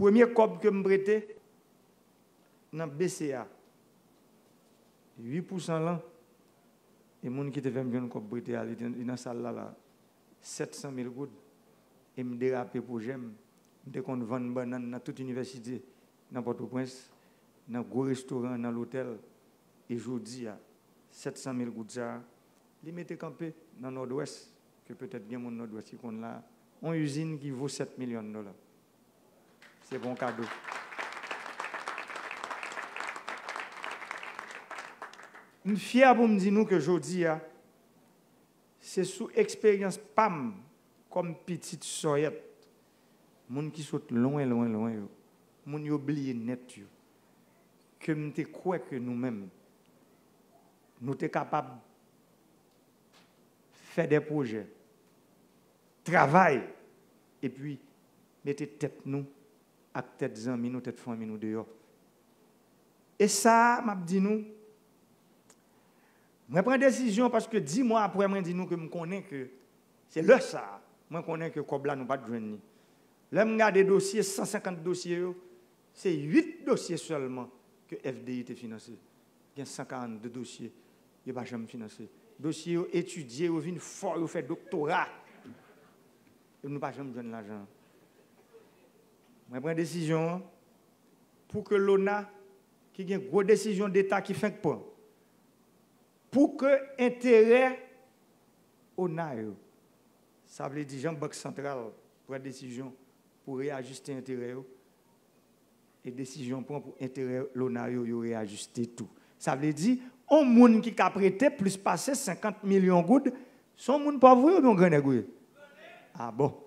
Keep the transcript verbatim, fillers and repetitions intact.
Premye kòb ke m prete nan B C A, uit pousan lan, e moun ki te fè m jwenn kòb prete a, li te, li nan sal la la, sèt san mil goud, e m derape pwojè m. M te konn vann bannann nan tout inivèsite, nan Pòtoprens, nan gwo restoran, nan lotèl, e jodi a, sèt san mil goud sa a, li mete kanpe nan Nòdwès, ke petèt gen moun Nòdwès ki konn la, yon izin ki vo sèt milyon dola. Se bon kado. M fyè pou m di nou ke jodi a, se sou eksperyans pa m kòm pitit sòyèt, moun ki sot lwen, lwen, lwen yo, moun yo bliye nèt yo, ke m te kwè ke nou menm, nou te kapab fè de pwojè, travay, epi mete tèt nou ak tèt zanmi nou, tèt fanmi nou deyò. E sa a, m ap di nou, mwen pran desizyon paske dis mwa apre, mwen di nou ke m konnen ke se lè sa a, mwen konnen ke kòb la nou pa t jwenn li. Lè m gade dosye, san senkant dosye yo, se uit dosye sèlman ke F D I te finanse. Gen san karannde dosye, yo pa janm finanse. Dosye yo etidye, yo vin fò, yo fè doktora. E nou pa janm jwenn lajan an. Mwen pran desizyon an pou ke lona, ki gen gwo desizyon deta ki fenk pran, pou ke enterè ona yo, sa vle di jan Bank Santral pran desizyon pou reyajiste enterè yo, e desizyon pran pou enterè lona yo, yo reyajiste tou. Sa vle di, yon moun ki ka prete plis pase senkant milyon goud, se yon moun pòv wi oubyen yon grannèg ou ye? A bon.